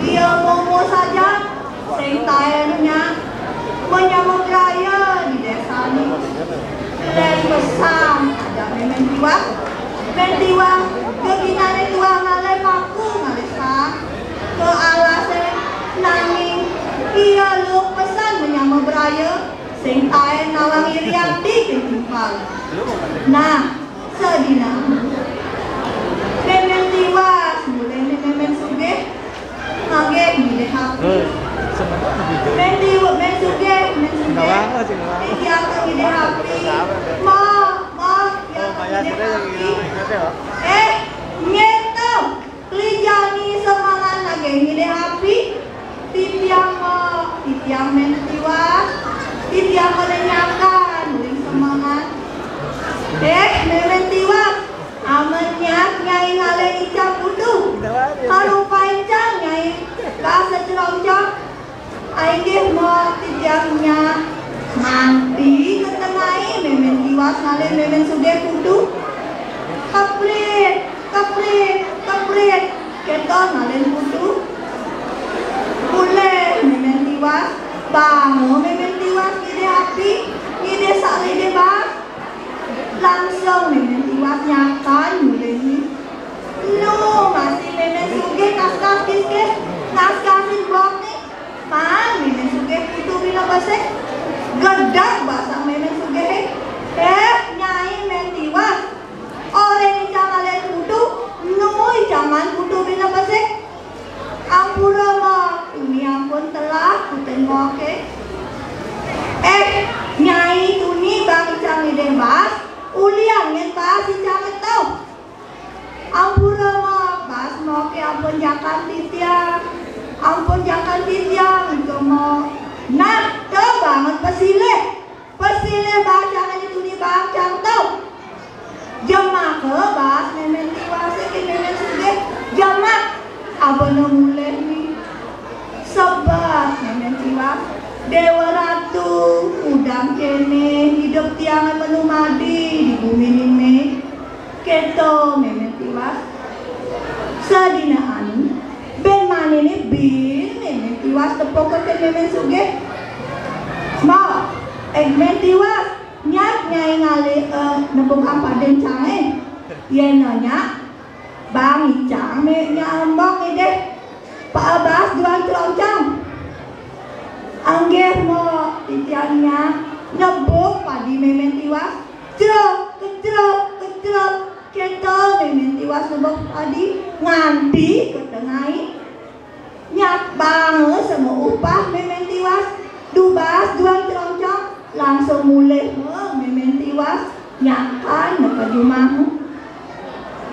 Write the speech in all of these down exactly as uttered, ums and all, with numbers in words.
Ia momo saja sing taén nyak manyama braya di désané. Lén pesan ajak Mémén Tiwas. Mén Tiwas geginané tuah ngalih paku ngalih saang ka alasé, nanging ia luh pesan manyama braya sing taén nawang iri ati ké timpal. Nah, sadina Mémén Tiwas mulih Mémén Sugih. Nggih, ngidih api. Mén Tiwas, Mén Sugih, Mén Sugih. Iki aku ngidih api. Ma, ma, ya ngidih api. Eh, nyén to. Klinjani semangan lagi ngidih api. Titiang ma, titiang Mén Tiwas. Titiang ma nyakan uling semangan. Eh, Mémén Tiwas. Amen nyak Nyai ngalih icang kudu. Karupain cang Nyai ka sacrongcong. Inggih ma, titiang nyak. Nganti ketengai Mémén Tiwas ngalih Mémén Sugih kudu. Keprit, keprit, keprit. Kéto ngalih kudu. Mulih Mémén Tiwas. Banga Mémén Tiwas ngidih api, ngidih salidih baas. Langsung Mémén Tiwas nyakan mulih. Nu masih Mémén Sugih kaskas kiskis ngaskasin bokné. Man Mémén Sugih kudu bina besik. Gedeg basang Mémén Sugih. Eh, Nyai Mén Tiwas. Orin icang ngalih kudu, nu icang man kudu bina besik. Ampura ma, tuni ampun telah, kutin moké. Eh, Nyai, tuni bang icang ngidih baas, ulian nyén baas icang to. Ampura ma, baas moké ampun jakan titiang. Ampun jakan titiang, ika ma. Nah, to banget pesilih. Pesilih baas icang ané tuni bang icang to. Jemaka baas Mémén Tiwas, ké Mémén Sugih. Jemak. Abana mulih né. Sebet Mémén Tiwas. Déwa Ratu, udah kéné idup tiang manumadi di bumi né. Kéto Mémén Tiwas. Sadina anu, bén maniné bén Mémén Tiwas tepuk ka Mémén Sugih. Ma, eh, Mén Tiwas, nyak Nyai ngalih, eh, nebukang padi cangé. Yén nyak, bang icang mé nyak embok ngidih. Pa baas duang crongcong. Inggih ma, titiang nyak nebuk padi Mémén Tiwas. Cruk, kecruk, kecruk. Kéto Mémén Tiwas nebuk padi nganti ketengai. Nyak banga sama upah Mémén Tiwas. Du baas duang crongcong langsung mulih ma Mémén Tiwas nyakan ka jumah.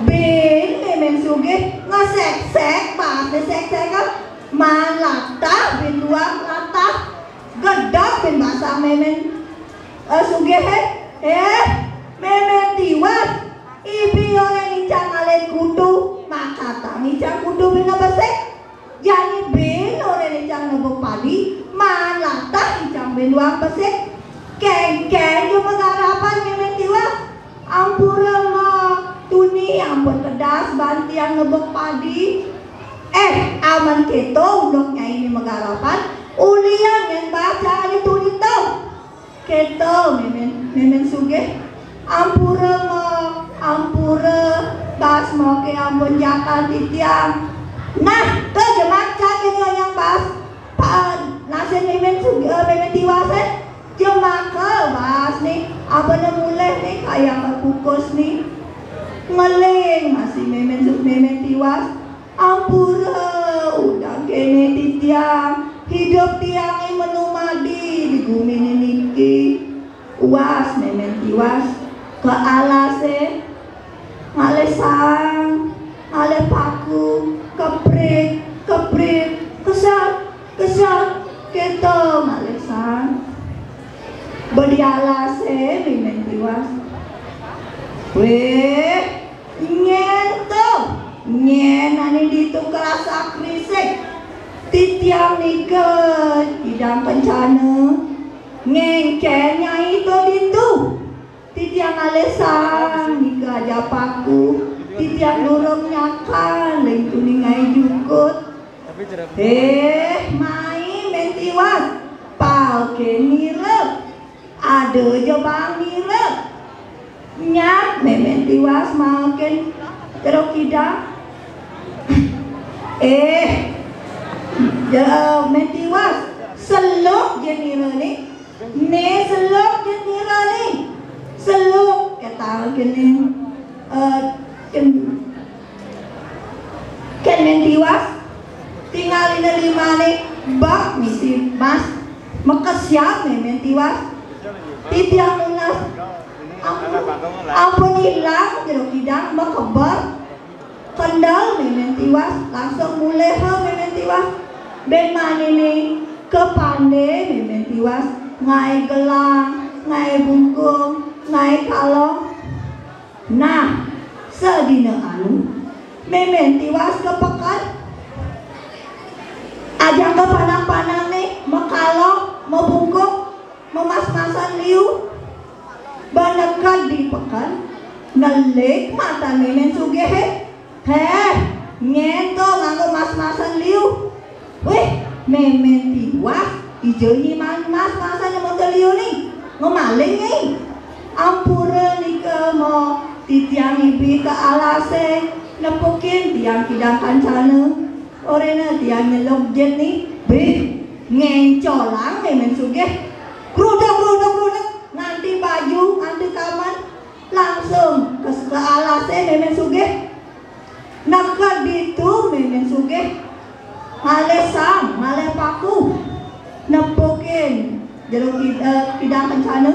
Bén Mémén Sugih ngesék-sék baas ngesék-sék, man latah bén duang latah. Gedeg bén basang Mémén, eh, Sugih, eh. Eh, Mémén Tiwas. Ibi orin icang ngalih kudu, makatang icang kudu bina besik. Jani bén orin icang nebuk padi, man latah icang bén duang besik. Kéngkén ja magarapan Mémén Tiwas. Ampura ma, tuni ampun kedas bang tiang nebuk padi. Eh, amen kéto unduk Nyai né magarapan, ulian nyén baas icang ané tuni to. Kéto Mémén, Mémén Sugih. Ampura ma, ampura, baas moké ampun jakan titiang. Nah, to jemak cang nyén nyang baas. Pa, nasin Mémén Sugih, eh, Mémén Tiwas, eh. Jemaka baas né, abana mulih né, kayang kukus né. Ngeling masih Mémén Su-, Mémén Tiwas. Ampura, udah kéné titiang. Idup tiangé manumadi di guminé niki. Uas Mémén Tiwas ka alasé. Ngalih saang, ngalih paku, keprit, keprit, kesat, kesat, kéto ngalih saang. Ba di alasé Mémén Tiwas. Wéh, nyén to, nyén ané ditu krasak-krisik. Titiang nika Idang Kencana. Ngéngkén Nyai to ditu. Titiang ngalih saang nika ajak paku, titiang durung nyakan, ling tuni ngaé jukut. Héh, mai Mén Tiwas, paekin nira. Ada ja baang nira. Nyat Mén Tiwas maekin Jero Kidang. Eh, ja, Mén Tiwas, seluk ja nira né. Né seluk ja nira né. Seluk, kata kéné, eh, kén, kén Mén Tiwas. Tingalina limané bek misi mas. Makesiab Mén Tiwas. Titiang nunas. Ampun, ampun ilang Jero Kidang, makeber. Kendel Mén Tiwas, langsung muléha Mén Tiwas. Bén maniné kapandé Mén Tiwas, ngaé gelang, ngaé bungkung, ngaé kalong. Nah, sadina anu, Mén Tiwas ka peken. Ajaka panang-panangné, makalong, mabungkung, mamas-masan liu. Ba neked di peken, nelik matan Mén Sugihé. Héh, nyén to nganggo mas-masan liu. Wih, Mén Tiwas, dija nyai mas-masan mata liu né. Ngamaling nyai. Ampura nika mo titiang ibi ka alasé, nepukin tiang Kidang Kancana. Oréhna tiang nyeluk jit né. Bih, ngéncolang Mén Sugih. Kruduk, kruduk, kruduk, nganti baju, nganti kamen. Langsung ka, ka alasé Mén Sugih. Neked ditu Mén Sugih. Ngalih sam, ngalih paku. Nepukin Jero Kid-, eh, Kidang Kencana.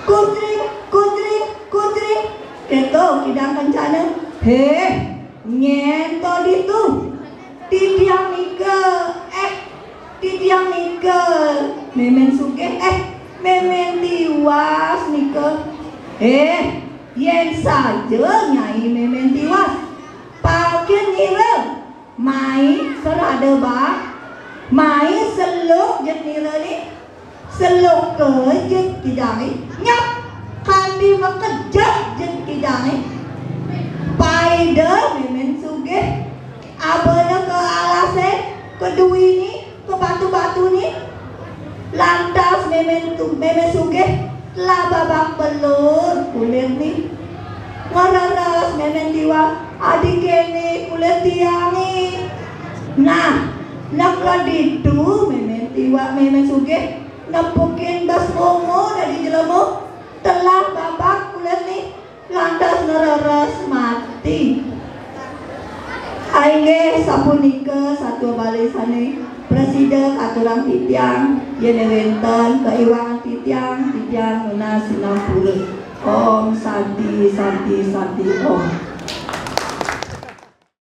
Kucring, kucring, kucring. Kéto Kidang Kencana. Héh, nyén to ditu. Titiang nika, eh, titiang nika, Mén Sugih, eh, Mén Tiwas nika. Eh, yén saja nyai Mén Tiwas, paekin nira, mai serada baang, mai seluk jit nira né. Seluka jit kidangé, nyap, kanti makejang jit kidangé. Paida Mén Sugih, abana ka alasé, ka duiné, ka batu-batuné. Lantas Mén tu-, Mén Sugih, telah babak belur kulitné. Ngreres Mén Tiwas, adi kéné kulit tiangé. Nah, neked ditu Mén Tiwas, Mén Sugih, nepukin bas momo dadi jelema, telah babak kulitné, lantas ngreres mati. Inggih sapunika satua Bali sané prasida katurang titiang, yén wénten kaiwangan titiang, titiang nunas sinampura. Om Santi, Santi, Santi, Om.